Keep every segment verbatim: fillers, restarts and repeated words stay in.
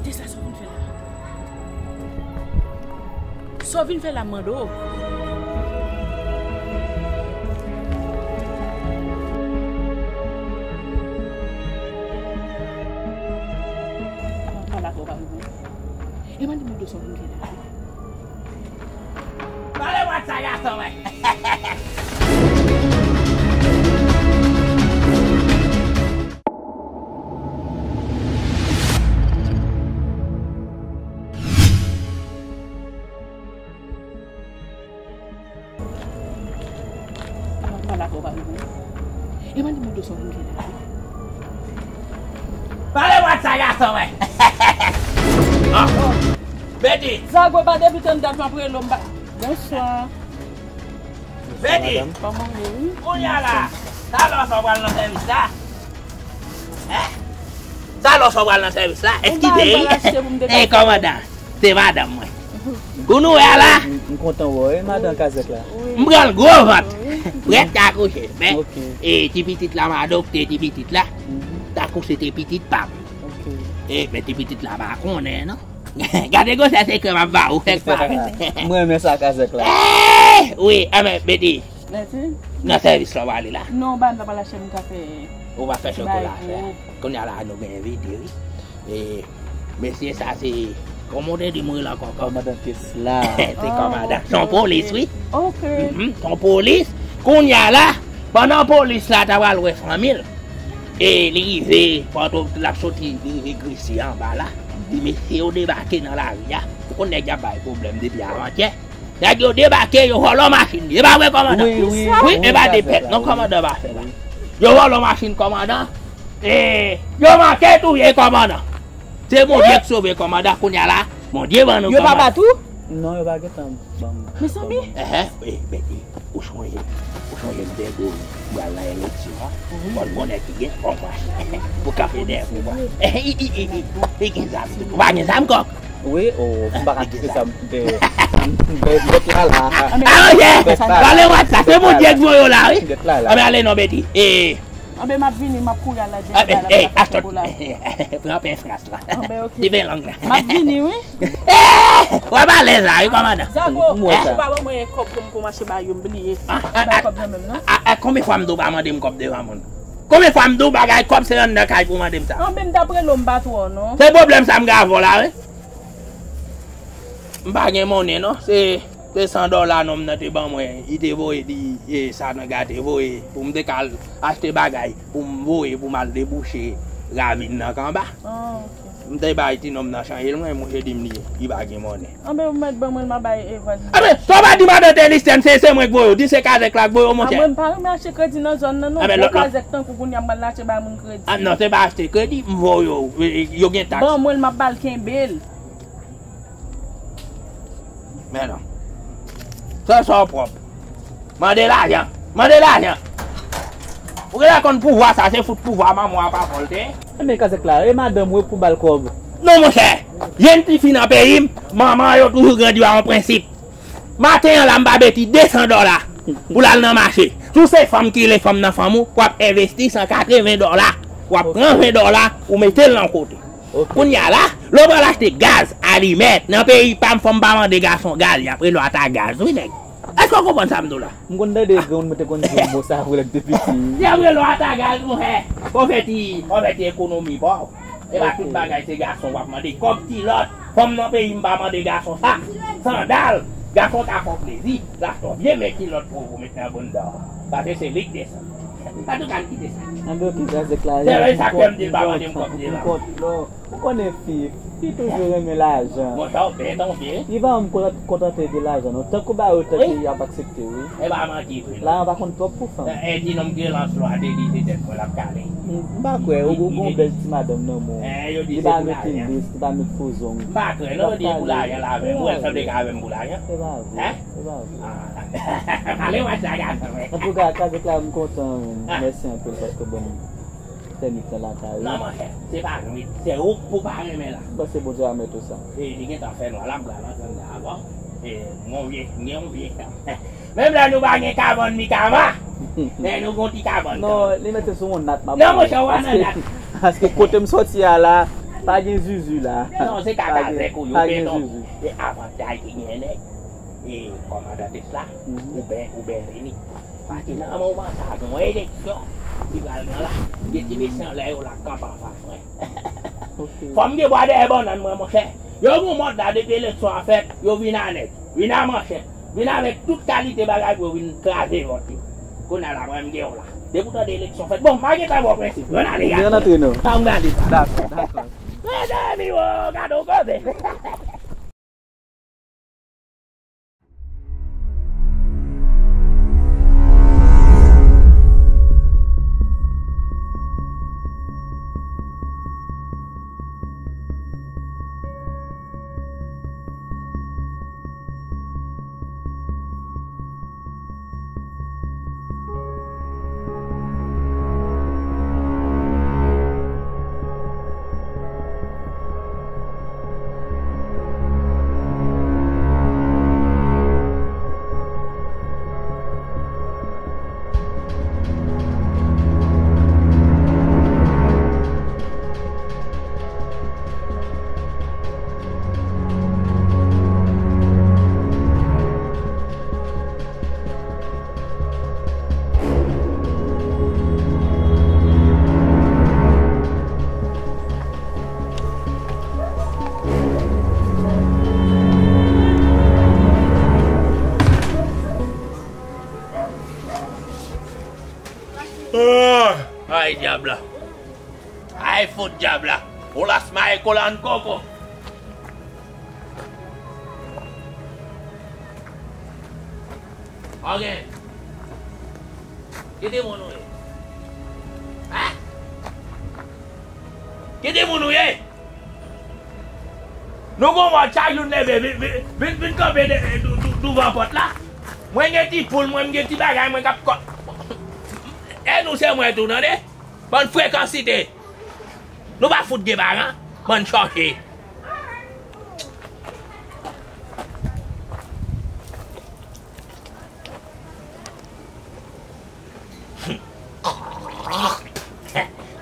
Tessa, sa w vin fè la? Sa w vin fè la, m mande w? Pale avè w, pale avè w. E mande m sa w vin fè la. Pale mwen sa gason mwen. Pale avè w, pale avè w. E mande m sa w vin fè la. Pale mwen sa gason mwen. Bedi. Zago pa depi tann dat m ap rele w m pa. Bonswa. Bedi. Kòman w ye? Kounye a la. Talè w pral nan sèvis la. Hein? Talè w pral nan sèvis la. Eskize. Kòmandan. Se madanm mwen. Ou nou wè a la? M kontan wè w, e madan kazèk la. M pran l gwo vant. Prèt ka kouche. Men, e, ti pitit la m adopte, ti pitit la. Ta kouche ti pitit pa m. E, men ti pitit la pa konnen, non. Gade gwosè sekrè m ap ba ou, fèk pa. M renmen sa kazèk la. Wi, a men, Bedi. Nan sèvis la w ale la. Non, ba m ta pral achte m kafe. Ou pa fè chokola fè. Kounye a la nou gen envite, wi. E, mesye sa se, kòman w te di m rele ankò? Kòmandan Tesla. Se kòmandan. Se yon polis, wi. Ok. Se yon polis. Kounye a la, pandan polis la ta pral wè fanmi l, e li rive, pandan l ap soti, li rive Gresi anba la. Di mesye yo debake nan lari a. Ou konn nèg y ap bay pwoblèm depi avantyè. Nèg yo debake, yo vòlò machin li. E pa vre, kòmandan? Wi, wi, wi, e pa de pèt, non, kòmandan pa fè la. Yo vòlò machin kòmandan. E yo manke touye kòmandan. Se Bondye ki sove kòmandan kounye a la. Bondye ban nou kòmandan. Yo pa bat ou? Non, yo pa gentan ban m. Mezanmi. Enhen, e, Bedi, ou chonje, ou chonje m te di w m pral nan eleksyon an. Fò l konnen ki gen kòb. Ou kanpe dèyè pouvwa. Li gen zam tou. Ou pa gen zam, kòk? Wi, o, m pa ka kite sa m te, m te, m te la la. Aranje! Pale wòt la, se Bondye k voye w la, wi. Anben ale non, Bedi. E. Anben m ap vini, m ap kouri al la. Anben, e, Aston, pran pen frans la. Anben, ok. Ti pen lang la. M ap vini, wi. W ap alèz la, wi, kòmandan. Zago, ou pa ban mwen kòb pou m, pou m mache ba yo, m bliye. M bay kòb nan men m, non. A, a, konbyen fwa m di w pa mande m kòb devan moun? Konbyen fwa m di w bagay kòb se anndan kay pou mande m sa? Anben m t ap rele w, m pa twò, non. Se pwoblèm sa m gen avè w la, wi. M pa gen monnen non, se, se san dòla nonm nan te ban mwen, li te voye di, e, sa nèg la te voye pou m te ka al achte bagay pou m voye pou m al debouche ravin nan Kanba. Ah, ok. M te bay ti nonm nan chanje l, mwen, mouche di m li, li pa gen monnen. Anben ou mèt ban mwen l, m a bay e vwazin. Anben sa w pa di madan Telistèn se, se mwen k voye w, di se kazèk la k voye w, monchè. A mwen m pa renmen achte kredi nan zòn nan non, gwo kazèk tankou kounye a m pral achte bay moun kredi. A non, se pa achte kredi, m voye w, e, e, yo gen taks. Ban mwen l, m ap ba l kenbe l. Men non. Sa, sa w pwòp. Mande lajan. Mande lajan. Ou genlè konn pouvwa sa, se fout pouvwa manman w ap avòlte. Enben kazèk la, e madanm ou e pou ba l kòb. Non, monchè. Jèn tifi nan peyi m, manman yo toujou grandi a yon prensip. Maten an la, m pa beti de san dòla pou l al nan mache. Si w se fanm ki rele fanm nan fanm ou, w ap envesti san katreven dòla. W ap pran ven dòla, ou mete l nan kote. Ok. Kounye a la, lè w pral achte gaz, alimèt, nan peyi pa m, fò m pa mande gason gaz, y ap rele w ata gaz, wi, nèg. Èske w konprann sa m di w la? M konn tande granmoun mwen te konn di yon mo sa vre lè m te piti. Y ap rele w ata gaz, monchè. Fò w fè ti, fò w fè ti ekonomi pa w. E pa tout bagay se gason w ap mande. Kòb kilòt, fanm nan peyi m pa mande gason sa. Sandal, gason ta fè w plezi, l achte yon vye men kilòt pou ou, pou mete nan bounda w. Paske se li k desann. Antouka, n kite sa. Anben, ok, gazèk la, se sa k fè m di l pa mande m kòb devan. Ou konnen fi, fi toujou renmen lajan. Monchè, w bèt, w byen. Li pa janm kontante de lajan, non. Tank ou ba yo, tank y ap aksepte, wi. E pa manti vre, non. Lajan pa konn twòp pou fanm. E, e, di nonm ki rele Anselon a te di se tèt mwen l ap kale. M, m pa kwè, ou, ou gon bèl ti madanm nan men w. Li pa met endis, li pa met fo zong. M pa kwè, non, yo di e pou lajan l avè m. Ou wè l sanble k avè m pou lajan? E pa vre, e pa vre. Pale mwen sa, gason, wi. Antouka, kazèk la, m kontan, mèsi anpil paske ban m fè nwit lan lakay ou. Non, monchè, se pa nwit, se ou k pou pa renmen la. M panse Bondye va mèt ou sa. E, li gentan fè nwa la, m pral antre anndan avè w. E, m gen yon vye, m gen yon vye. Menm lè nou pa gen kabann mikama, men nou gen yon ti kabann kanmenm. Non, li mete sou yon nat, m ap. Non, monchè, w a nan nat. Paske kote m soti a la, Pa gen zuzu la. Non, se pa gen, kaka zèk ou yo pa gen beton. Zuzu. E avantaj ki gen nèg. E kòmandan Tesla, mhm, ou ben, ou ben vini. Paske nan moman sa, gen yon eleksyon ki pral gen la. Gen ti mesye anlè yo la k kanpe anfas mwen. Ok. Fò m gen bwa dèyè bannann mwen, monchè. Yo gen yon mòd la, depi eleksyon an fèt, yo vin a nèg, vin a manchèt, vin avèk tout kalite bagay pou yo vin kraze vòt yo. Kounye a la, mwen, m gen yon la. Depi w tande eleksyon fèt, bon, m pa gen tan ba w prensip. Ann ale gade. Ann antre non. Ann gade sa. Dakò, dakò. Mezanmi, o, gade yon koze. Ah! Ay, dyab la. Ay, fout dyab la. Olas maye kolan koko. Ok. Ki timoun ou ye? Hein? Ki timoun ou ye? Nou gon mòd chak jou n leve, vin, vin, vin, vin kanpe de, de, de, douvan pòt la. Mwen gen ti poul, mwen, m gen ti bagay, mwen k ap kò. E nou se mwen tou, tande? Bann frekansite. Nou pa fout gen paran, bann chòche.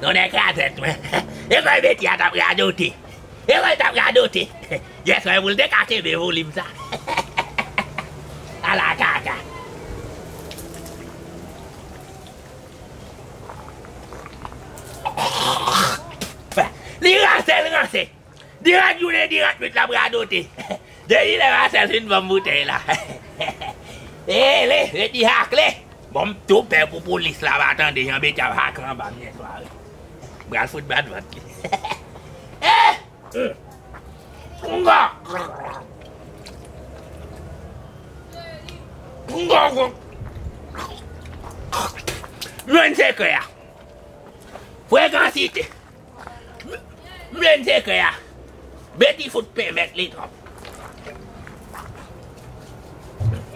Non, nèg krazèt, mwen. E mwen mete a t ap radote. E mwen t ap radote. Jès mwen pou l te ka kenbe volim sa. Ala kaka. Li ranse, li ranse. Dirat jounen, dirat nwit l ap radote. Depi lè Marcel fin ban m boutèy la. Ele, reti hakle. Bon, m tou pè pou polis la pa tande jan Betty ap hakle anba m yè swa wi. M pral fout bat vant li. Eh! Konga! Konga, konga! Jwenn sekrè a. Frekansite. Jwenn sekrè a. Betty fout pèmèt li twòp.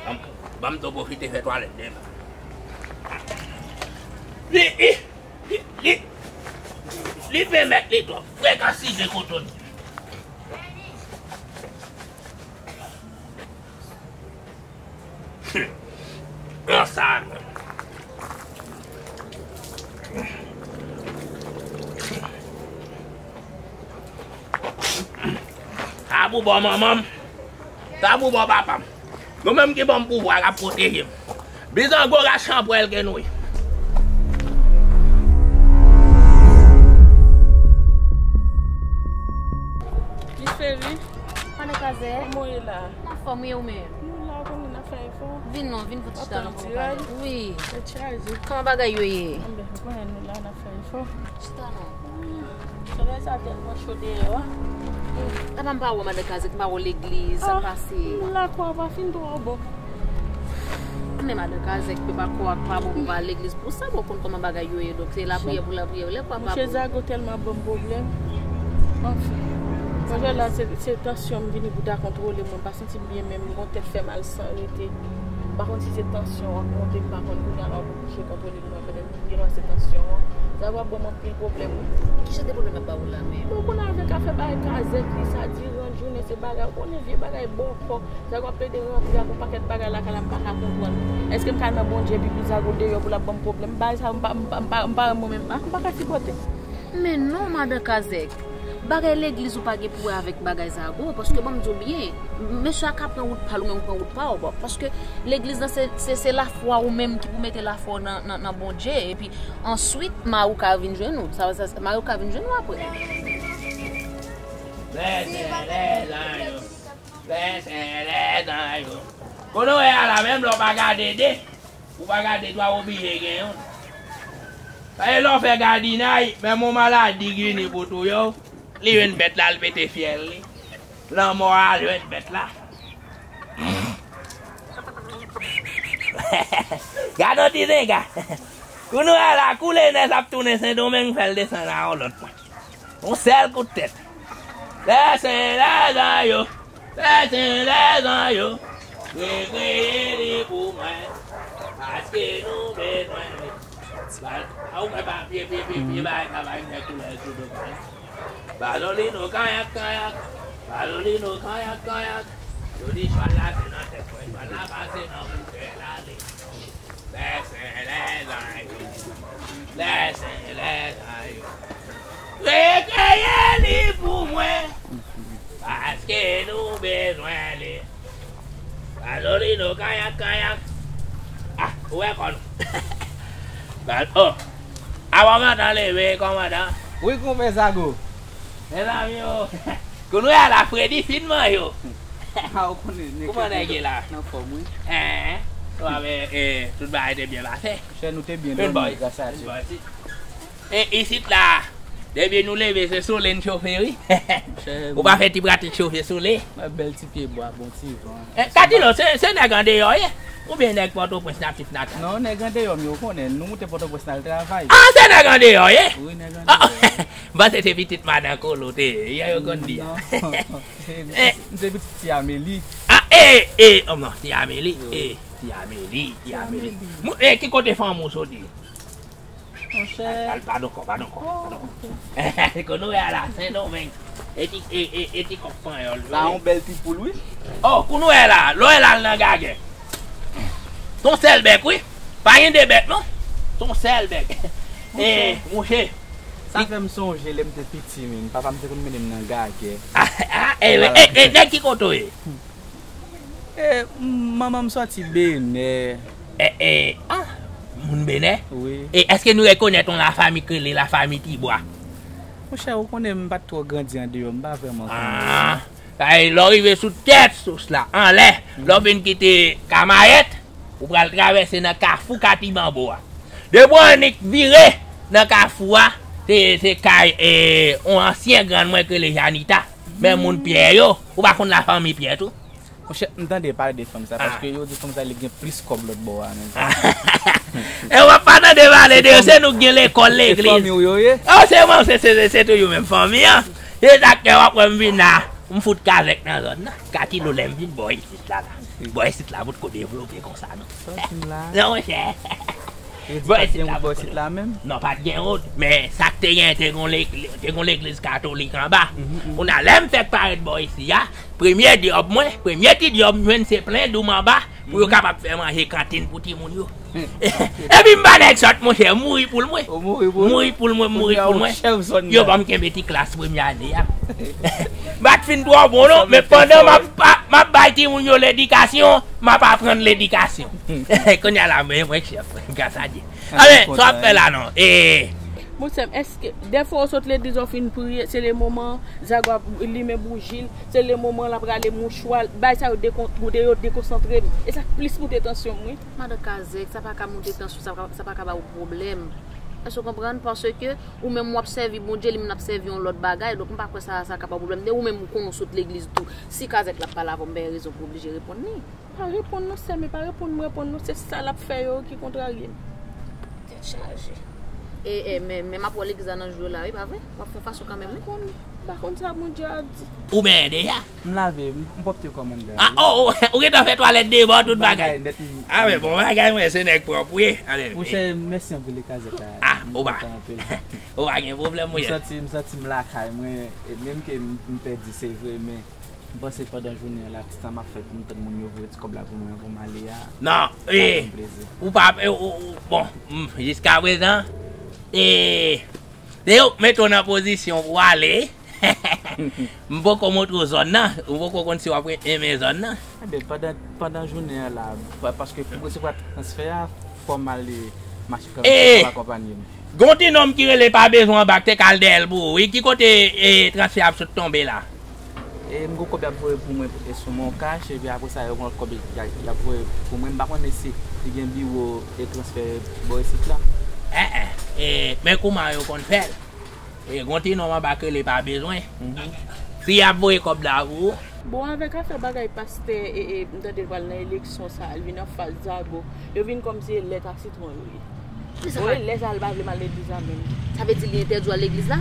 Ban m, ban m tou pwofite fè twalèt demen. Li, li, li, li, li pèmèt li twòp. Frekansite koton. Nan sa menm. Sa pou bò manman m. Sa pou bò papa m. Nou menm ki ban m pouvwa k ap pwoteje m. Bizango ras chanpwèl ke nou ye. Li feri. Pandan kazè. Kòman w ye la? Anfòm wi, ou menm? Nou la, ou konnen n ap fè efò. Vin non, vin pou ti chita non pou nou pale. Wi. Tèt chaje. Kòman bagay yo ye? Anben, ou konnen nou la, n ap fè efò. Chita non. Hmm, solèy sa tèlman cho deyò a. Apa m pa wè madan kazèk, m pa wè w legliz, sa k pase? Ah, m lakwa pa fin twò bon. Men madan kazèk, pepa kwa k pa bon pou pa al legliz pou sa, bon, konn kòman bagay yo ye, donk se lapriyè pou lapriyè, lè kwa pa bon. Mouche Zago tèlman ban m pwoblèm. Anfen, mwen jwenn la, se, se tansyon m vini pou ta kontwole mwen, m pa santi m byen menm, m gon tèt fè mal san rete. M pa konn si se tansyon an k monte, m pa konn kounye a la pou mouche kontwole m nan, konnen m gen lwa se tansyon an. Zago ap ban m anpil pwoblèm, wi. Ki jan de pwoblèm l ap ba ou la menm? Bon, konnen avèk afè bagay kazèk li, sa diran jounen, se bagay, ou konnen vye bagay bòkò. Zago ap plede rantre ak yon pakèt bagay lakay la, m pa ka konprann. Èske m ka nan Bondye epi pou Zago deyò pou l ap ban m pwoblèm? Bagay sa, m pa, m pa, m pa, m pa renmen mwen menm. Ah, m pa ka sipòte. Men non, madan kazèk. Bagay legliz ou pa gen pou wè avèk bagay zago, paske ban m di w byen, mesye a ka pran wout pa l, ou menm ou pran wout pa w, paske legliz lan se, se, se lafwa ou menm ki pou mete lafwa w nan, nan, nan Bondye, epi answit, mari w ka vin jwenn ou, sa, sa, mari w ka vin jwenn ou apre. Lè se lè zanj yo. Lè se lè zanj yo. Kote w ye a la, menm lè w pa gade de, ou pa gade twa, w oblije gen youn. Paske lè w fè gadinay, menm yon maladi ki vini pou touye w, li jwenn bèt la, li pete fyèl li. Lanmò a jwenn bèt la. Gade yon ti zenga. Kounye a la, koulè nèj ap tounen Sendomeng, fè l desann a yon lòt pwen. Yon sèl kout tèt. Lè se lè zanj yo. Lè se lè zanj yo. Rekreye li pou mwen. Paske nou bezwen li. Ba, a ou mwen pa pye, pye, pye, pye, bagay sa bay nèg koulè sou do pa l. Balolino, kayak, kayak. Balolino, kayak, kayak. Yo di chwal la se nan tèt mwen, chwal la pase nan bouche l ale. Lè se lè zanj yo. Lè se lè zanj yo. Rekreye li pou mwen. Paske nou bezwen li. Balolino, kayak, kayak. Ah, ou wè kò nou. Bal-, oh. Avan kòmandan leve, kòmandan. Wi, konpè Zago. Mezanmi, oh. Kounye a la, Fredi fin manje yo. Ah, ou konnen, nèg kouman nèg ye la? Nan fòm, wi. Eh, eh. Ou avè, eh, tout bagay te byen pase. Chè, nou te byen dòmi, gras a Dye. E isit la, depi nou leve, se sole n chofe, wi. Ou pa fè ti pratik chofe sole? Mwen bèl ti pye bwa, bon ti van. Eh, Katilo, se, se nèg andeyò ye? Oubyen nèg Pòtoprens natif natal? Non, nèg andeyò, men ou konnen, nou moute Pòtoprens n al travay. Ah, se nèg andeyò ye? Wi, nèg andeyò. M panse se pitit madan Kolo te ye, jan yo konn di a. Non. M se pitit ti Ameli. Ah, eh, eh, oh non, ti Ameli, eh, ti Ameli, ti Ameli. Mou-, eh, ki kote fanm ou soti? Monchè. Al, al, pa ankò, pa ankò, pa ankò. Kounye a la, Sendomeng. E ti, e, e, e ti kòk panyòl yo. Sa yon bèl ti poul, wi. Oh, kounye a la, lè w al nan gagè. Se yon sèl bèk, wi. Pa gen de bèk, non. Se yon sèl bèk. Eh, monchè. Sa fè m sonje lè m te piti, men. Papa m te konn mennen m nan gagè. Ah, ah, eh, eh, eh, nèg ki kote w ye? E, manman m sòti Benè. E, e, ah, moun Benè? Wi. E èske nou rekonèt yon lafanmi k rele lafanmi Tibwa? Monchè, ou konnen m pa t twò grandi andeyò, m pa vrèman konnen. Ah, sa e lè w rive sou tèt sous la, anlè, lè w fin kite Kamayèt, ou pral travèse nan kafou Katimanbo a. Depi w annik vire nan kafou a, se, se kay, e, yon ansyen grann mwen k rele Janita. Men moun Pyè yo, ou pa konn lafanmi Pyè tou? Monchè, m tande pale de fanm sa, paske yo di fanm sa li gen plis kòb lòt bò a menm. E w ap pa tande pale de yo, se nou k gen lekòl, legliz. Se fanmi w yo ye? Oh, se mwen, se, se, se, se toujou menm fanmi an. Se sa k fè w ap wè m vin la, m fout kazèk nan zòn nan. Katilo, lè m vin bò isit la, la. Bò isit la potko devlope konsa, non. Sòti m la. Non, monchè. Bò isit la potko devlope. Non, pa t gen wout, men sa k te gen, te gen legliz, te gen legliz katolik anba. Kounye a, lè m fèk parèt bò isi a, premye djòb mwen, premye ti djòb m jwenn se plen doum anba pou yo kapab fè manje kantin pou timoun yo. Epi m pa nèg sòt, monchè, mouri poul mwen. Ou mouri poul ou? Mouri poul mwen, mouri poul mwen. Kounye a ou chèf zòn nan. Yo ban m kenbe ti klas premye ane a. M pa t fin twò bon non, men pandan m ap, m ap bay timoun yo ledikasyon, m ap aprann ledikasyon. Kounye a la, mwen, mwen chèf, gras a Dye. Amen, sa w ap fè la non? E. Monchè m, èske, dèfwa w sot legliz w fin priye, se le moman Zago ap limen bouji l, se le moman l ap rale mouchwa l, bagay sa yo dekon-, yo dekonsantre m. E sa k plis moute tansyon m, wi. Madan Kazèk, sa pa ka moute tansyon, sa pa, sa pa ka ba w pwoblèm. Èske w konprann? Paske ou menm w ap sèvi Bondye, li menm l ap sèvi yon lòt bagay, donk m pa kwè sa, sa ka ba w pwoblèm. E ou menm ou konnen w sot legliz tou. Si Kazèk la ap pale avè w, m pa gen rezon pou oblije reponn li. Pa reponn non, sè m, e pa reponn m reponn non, se sa l ap fè yo ki kontrarye m. Tèt chaje. E, e, men, men m ap wè legliz la nan jou yo la, wi, pa vre? W ap fè yon fason kanmenm, wi. M pa konn, m pa konn sa Bondye ap di. Ou benyen deja? M lave, m, m pwòpte kò m anndan. Ah, oh, oh, ou gentan fè twalèt debò, tout bagay. Bagay nèt, m, ah, men bon bagay, mwen, se nèg pwòp, wi. Ale, monchè, mèsi anpil, e Kazèk la. Ah, ou pa. Ou pa gen pwoblèm, wi. M santi, m santi m lakay mwen, e menm ke m, m pèdi, se vre, men M panse pandan jounen an la, ti tan m ap fè pou m tann moun yo voye ti kòb la pou mwen an pou m ale a, non, sa fè m plezi. Ou pa, e, ou, ou, bon, m, jiskaprezan, e, se yo k mete w nan pozisyon pou w ale. M poko montre w zòn nan. Ou poko konn si w ap renmen zòn nan. Ebyen, pandan, pandan jounen an la, pa- paske pou resevwa transfè a, fò m ale mache kanpe, eh, fò w akonpanye m. Gon ti nonm ki rele pa bezwen anba k te kal dèyè l pou ou, wi. Ki kote, eh, transfè ap sot tonbe la? E m gon kòb y ap voye pou mwen, e sou mon kach, epi apre sa, yo gon lòt kòb y a- y ap voye pou mwen. M pa konnen si li gen biwo e transfè bò isit la. Eh, eh, eh, men kouman yo konn fè l? E gon ti nonm anba k rele pa bezwen. Mhm. Si y ap voye kòb la pou ou. Bon, avèk afè bagay pastè, e, e, m tande l pral nan eleksyon sa, l vin anfas Zago. Yo vin kòmsi e lèt ak sitwon yo ye. Bon, e lè sa l pa vle m al legliz la menm. Sa vle di li entèdi w al legliz la?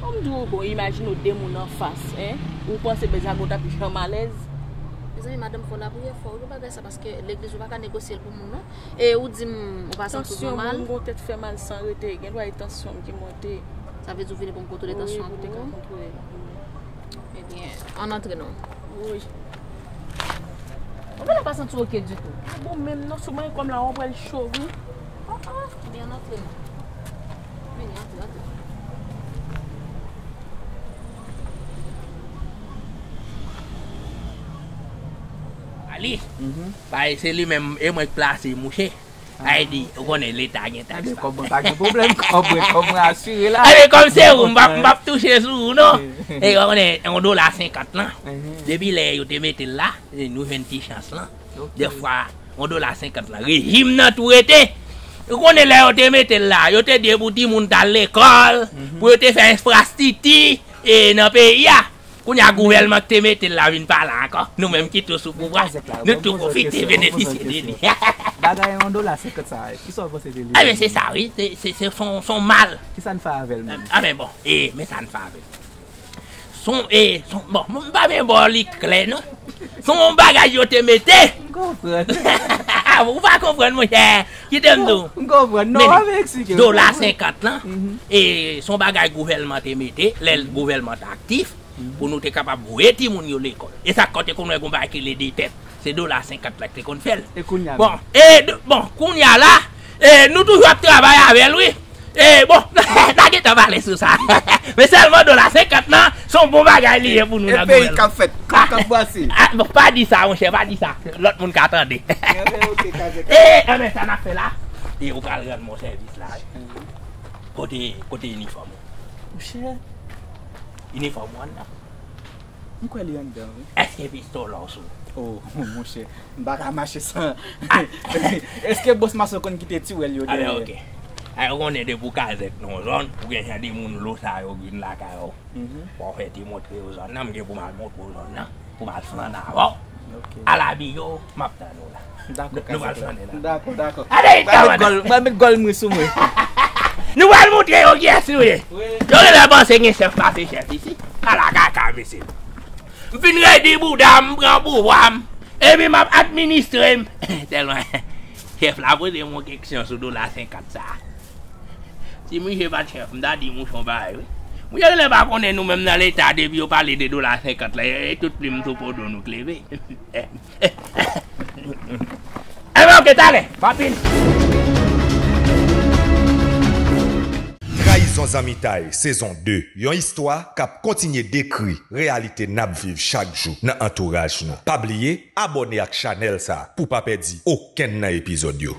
Bon, m di w, bon, imajine w de moun anfas, en. Ou panse Zago t ap janm alèz? Mezanmi, madanm, fò w lapriyè fò, wi, pou bagay sa, paske legliz ou pa ka negosye l pou moun, non. E ou di m ou pa santi w mal? Tansyon, m gon tèt fè mal san rete. Gen dwa e tansyon m ki monte. Sa vle di w vini pou m kontwole tansyon an pou ou? Wi, pou te ka kontwole l. Ebyen, ann antre non. Wi. Ou genlè pa santi w oke ditou. Bon, menm non, sou mwen kòm la, w ap wè l cho, wi. Ah, ah. Ebyen, ann antre non. Vini, antre, antre. Ali. Mhm. Bay, se li menm, e mwen k plase mouche. Ay di, ou konnen Leta gen taks. Ebyen, kòb mwen pa gen pwoblèm, kòb mwen, kòb mwen asire la. Ebyen, kòm se ou, m p ap, m p ap touche sou ou, non. E ou konnen, yon dola senkant lan, mhm, depi lè yo te mete l la, e nou jwenn ti chans lan. Ok. Dèfwa, yon dola senkant lan, rejim nan tou rete. Ou konnen lè yo te mete l la, yo te di e pou timoun t al lekòl, mhm, pou yo te fè enfrastrikti, e nan peyi a. Kounye a gouvèlman ki te mete l la vin pa la ankò. Nou menm ki tou sou pouvwa, nou tou pwofite benefisye de li. Bagay yon dola senkant sa, kisa w panse de li? Ebyen, se sa, wi. Se, se, se son, son mal. Kisa n fè avè l menm? Ebyen, bon, e, men sa n fè avè l. Son, e, son, bon, m pa byen ba w li klè, non. Son bagay yo te mete. M konprann. Ou pa konprann, monchè. Kite m di w. M konprann. Non, w ap eksplike m. Dola senkant lan, mhm, e, son bagay gouvèlman te mete, lè gouvèlman t aktif. Pou nou te kapab voye timoun yo lekòl. E sa k kote konnen gon bagay ki rele de tèt. Se dola senkant la ki te konn fè l. E kounye a la? Bon, e, bon, kounye a la, e, nou toujou ap travay avè l, wi. E, bon, n a gentan pale sou sa. Men sèlman dola senkant lan, se yon bon bagay li ye pou nou nan gouvèlman. E peyi k ap fèt, kòb k ap brase. Ah, bon, pa di sa, monchè, pa di sa. Lòt moun ka tande. E, enben, sa n ap fè la, e ou pral rann mwen sèvis la, wi. Kote, kote inifòm ou? Monchè. Inifòm ou an nan? M kwè li anndan, wi. Èske pistolè w sou ou? Oh, monchè, m pa ka mache san. Èske bòs mason konn kite tiwèl yo dèyè? Ebyen, ok. Ay, ou konnen depi w kazèk nan yon zòn, ou gen jan de moun lou sa yo vin lakay ou. Mhm. Bon, fè te montre yo zòn nan, m gen pou m al montre w zòn nan, pou m al flannen avè w. Ok. Al abiye w, m ap tann ou la. Dakò, nou pral flannen la. Dakò, dakò. Ale, kamarad. Mwen met gòl mwen sou mwen. Nou pral montre yo kiyès nou ye. Wi. Yo genlè panse gen chèf pase chèf isi. Ala kaka, mesye. M fin redi bouda m, m pran pouvwa m. Epi m ap administre m. Tèlman. Chèf la poze m yon keksyon sou dola senkant sa. Si mouche pa t chèf, m ta di mouche yon bagay, wi. Mouche genlè pa konnen nou menm nan Leta, depi yo pale de dola senkant la, e tout plim sou po do nou k leve. Enben, ok, talè, m ap vini. Trayizon Zanmitay, sezon de. Yon istwa k ap kontinye dekri reyalite n ap viv chak jou nan antouraj nou. Pa bliye, abòne ak chanèl sa a pou w pa pèdi okenn nan epizòd yo.